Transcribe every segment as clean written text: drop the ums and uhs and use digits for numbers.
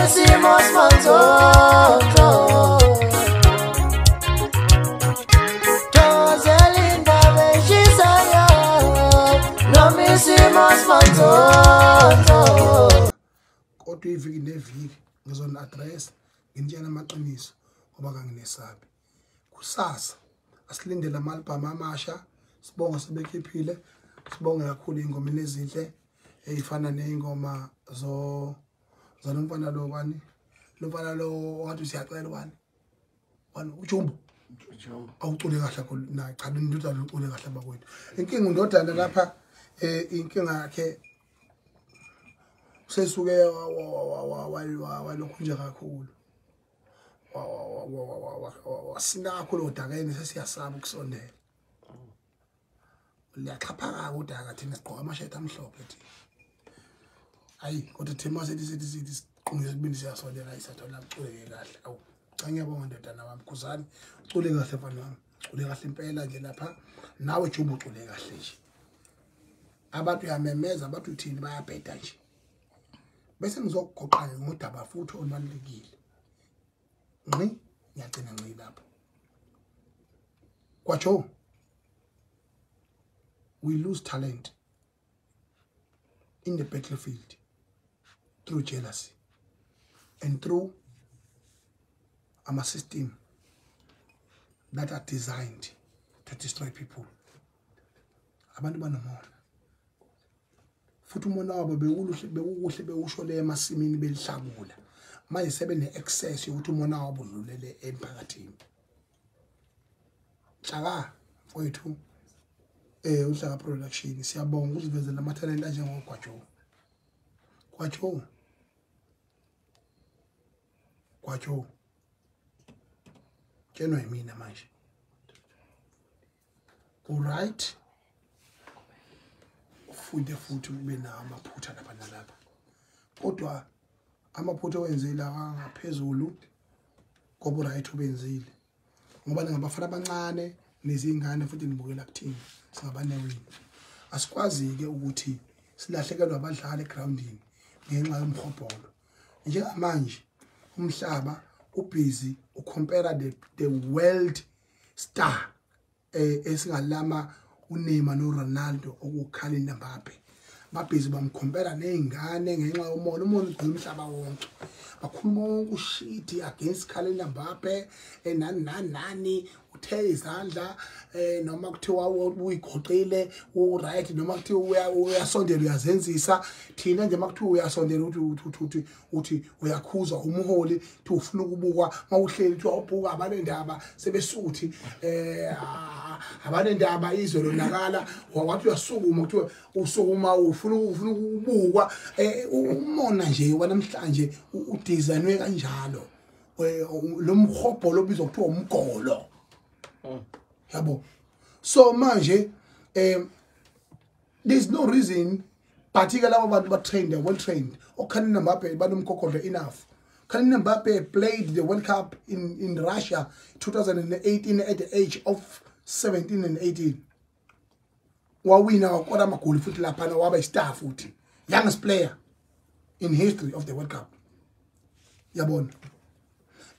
hicimos manzotho. Thokozela indaba eshisayo, noma isimo simanzotho. Kodwa iviki neviki ngizoni-address, nginitshela amaqiniso ngoba kanginesabi. Kusasa asilindele ama-album amasha, sibonge sebekhiphile, sibonge kakhulu iy'ngoma ezinhle ey'fana ney'ngoma zo zalo mfana lo bani, lo mfana lo ongathi siyacela bani bani uJumbo. Awucule kahle kakhulu na cha, indodana ucule kahle bakwethu. Inkinga undodana lapha, inkinga yakhe sesuke walokhu nje kakhulu, wasinda kakhulu odakeni, sesiyasaba ukusondela. Liyaxhaphaka udaka, thina sigqoka amashethi amhlophe thina. Hayi kodwa thina masithi sithi sithi siqunge sibili siyasondela, ayisathola uculeke kahle. Awu cha, ngiyabonga ndodana wami, khuzani ucule kahle mfana wami, ucule kahle impela nje lapha. Nawe Jumbo ucule kahle nje. Abantu uyamemeza, abantu uthini, bayabheda nje. Bese ngizokugoqa-ke ngodaba futhi olubalulekile. Ngqi, ngiyagcina ngqi lapho. Kwatsho, we lose talent in the battlefield through jealousy and through ama system that are designed to destroy people. Abantu banomona. Futhi umona wabo bewuluhle, bewukuhle, bewusho le emasimini belihlakula. Manje sebene access yokuthi umona wabo udlulele emphakathini. Nhlaka mfowethu, uHlaka Production, siyabonga ukusivezela amathalente anjengoGwajo. Gwajo. Gwajo. Tshenwa yimina manje. Alright. Ufunde futhi ube nawo amaphutha lapha nalapha. Kodwa amaphutha owenzile angaphezulu kobu right obenzile. Ngoba ningabafana abancane nezingane futhi nibukela kuthina singabanewini. Asikwazi ke ukuthi silahlekelwe abadlali egroundini ngenxa yomhobholo. Njengamanje umhlaba ubusy ucompare the world star, esingalama uNeymar noRonaldo okuKylian Mbappe. Babhizi bamkhompera nezingane ngenxa yomona, umona ugcina umhlaba wonke. Bakhuluma wonke ushit against Kylian Mbappe, nani nani nani, uthe izandla, noma kuthiwa uyigoqile u-right, noma kuthiwa uyasondela uyazenzisa. Thina nje makuthiwa uyasondela uthi uthi uthi uthi uyakhuza umholi, uthi ufuna ukubukwa, mawuhleli uthi awubhuka abanendaba sebesuthi, abanendaba izwe lonakala, wathi uyasukuma kuthiwa usukuma ufuna ukubukwa. Umona nje wanamhlanje udesignwe kanjalo. Lo mhobholo obizwa kuthiwa umgolo. Yabo. So manje there's no reason, but ke labo bantu ba trained, they well trained. OKylian Mbappe banomgogodlo enough. Kylian Mbappe played the World Cup in Russia 2018 at the age of 17 and 18. Wawina, wakora amagoli futhi laphana, waba star futhi. Youngest player in history of the World Cup. Yabona.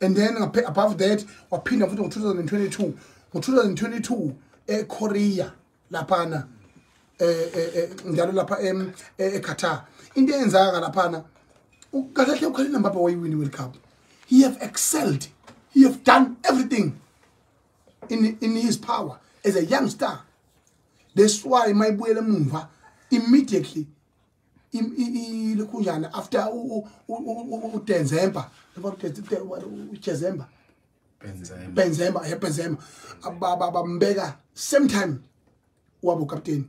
And then above that waphinda futhi ngo-2022, ngo-2022 eKorea laphana, njalo lapha eQatar. Into eyenzaka laphana kahle kahle, uKylian Mbappe wayiwina iWorld Cup. He have excelled, he have done everything in his power as a young star. That's why mayibuyele emuva immediately lokhunjana after uDenzemba, uJezemba, Benzema. Benzema, yeah, Benzema, bambeka same time wabo captain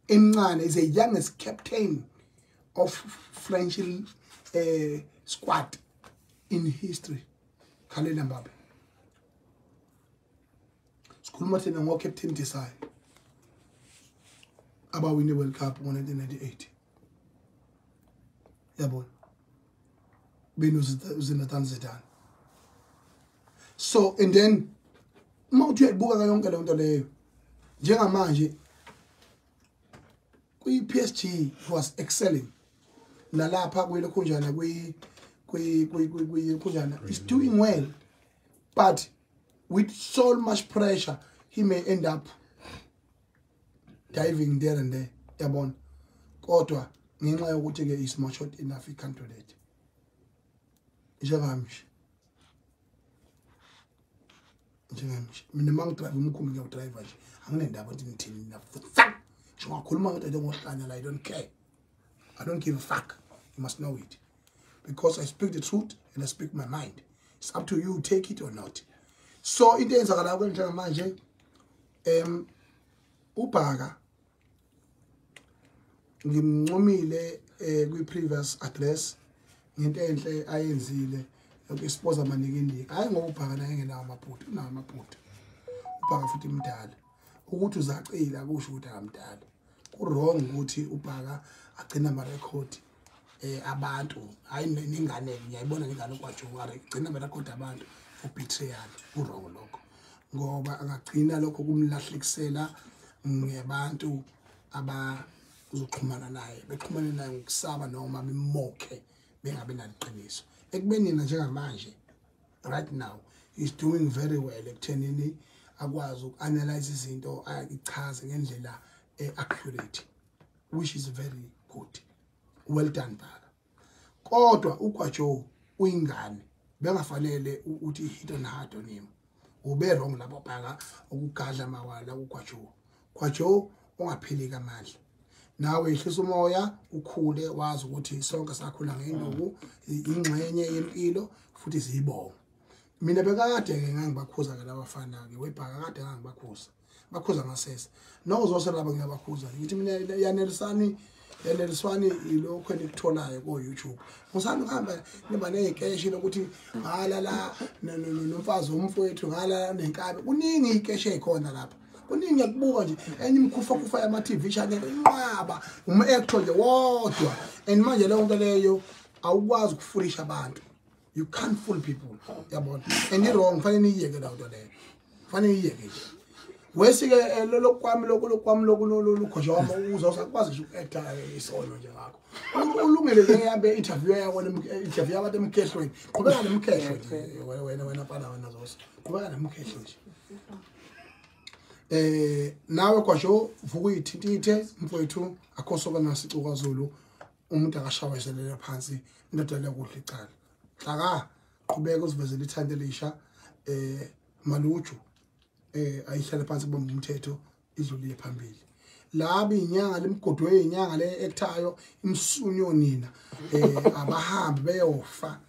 emncane, is a youngest captain of French squad in history. Kylian Mbappe. Sikhuluma thina ngo Captain Desai abawine World Cup ngo-1998, yabona, beno Zinedine Zidane. So and then uma uthi uyayibuka yonke leyo nto leyo njengamanje kwi-PSG he was excelling, nalapha kwelokhunjana kwi kwi is doing well, but with so much pressure he may end up diving there and there, yabona. Kodwa ngenxa yokuthi ke is matured enough, he can't do that. Njengami mina mangidrive umkhumbi ngiyawudrive nje, anginendaba ukuthi ngithini na fuck. Ngingakhuluma ngento njengohlanya la, I don't care, I don't give a fuck. You must know it, because I speak the truth and I speak my mind. It's up to you take it or not. So into eyenzakalayo njengamanje, uBhaka ngimncomile kwi-previous address ngento enhle ayenzile yoku-expose amanikiniki. Hayi ngoba uBhaka naye engenawo amaphutha, unawo amaphutha uBhaka futhi mdala. Ukuthi uzacila kusho ukuthi akamdala. Ku-wrong ukuthi uBhaka agcine amarekhodi abantu. Hayi nengane, ngiyayibona nengane okwaJoe igcina amarekhodi abantu for betrayal. Ku-wrong lokho, ngoba angagcina lokho kumlahlekisela ngebantu abazoxhumana naye, bexhumane naye ngokusaba noma bemokhe bengabe naliqiniso. Ekubeni nina njengamanje right now is doing very well ekuthenini akwazi uku-analyze izinto, ayichaze ngendlela accurate, which is very good. Well done Bhaka. Kodwa uGwajo uyingane, bengafanele ukuthi hit on hard on him. Ube wrong lapho Bhaka ukugadla mawala uGwajo. Gwajo ungapheli amandla. Nawe yehlisa umoya, ukhule, wazi ukuthi sonke sakhula ngenduku, ingxenye yempilo futhi siyibonga. Mina bekade ke ngangibakhuza ke labafana ke weBhaka, kade ngangibakhuza. Bakhuza ngasese. Nozose laba ngiyabakhuza. Ngithi mina yanelisani, yaneliswani ilokho enikutholayo ko YouTube. Ngisanda ukuhamba niba nezikeshi lokuthi ngala la nomfazi womfowethu, ngala nenkabi. Kuningi ikeshi ezikhona lapha. Kuningi ngiyakubuka nje enye imkhufa kufa yama TV channel inqaba um-actor nje wodwa. And manje leyo nto leyo awukwazi ukufulisha abantu. You can't fool people, yabona. And i-wrong, fanele niyiyeke leyo nto leyo. Fanele niyiyeke nje. Wesike lokwami lokwami lokhosha wami uzosakwazi nje uku-acta isono nje ngakho. Ulungele ke yabe interview yakho, interview yabantu emkhehlweni. Qhubeka nemkhehlo nje wena wena mfana wena Zoso. Qhubeka nemkhehlo nje. Nawe Gwajo vuka uyithintithe mfowethu, akho soka nasicu kwaZulu, umuntu akashawezelele phansi indoda lekudla icala. Hlaka qhubeka uzivezele ithande elisha, maluju ayihlale phansi kubamba umthetho, idlulile phambili. Laba inyanga lemgodo yenyanga le ekthayo imsunyo nina, abahambi beyofa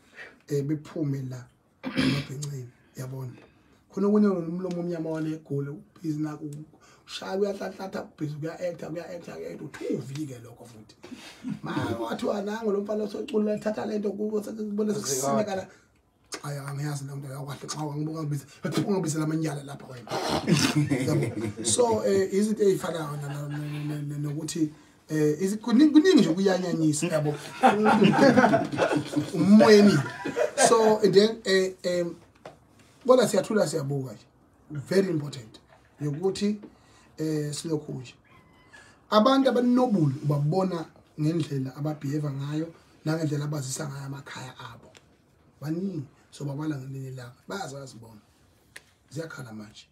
bephume la emabhencini, yabona. Khona okunye umlomo omnyama wale egoli ubhizi naku ushaya uyahlanhlatha ubhizi uya-acta uya-acta uya-acta uthuvike lokho futhi. Ma wathiwa nango lo mfana osecula thatha lento kubo sekubona sekusinekala. Hayi angiyazi le nto yakwahle xa ngibuka ngibiza ungibizela amanyala lapha wena. So izinto ezifanayo nokuthi kuningi nje kuyanyanyisa, yabo. Umoyeni. So and then kodwa siyathula siyabuka nje. Very important yokuthi silokhu nje. Abantu abanobulu ubabona ngendlela ababehave ngayo nangendlela abazisa ngayo amakhaya abo. Baningi so babala ngelinye ilanga bayazazibona. Ziyakhala manje.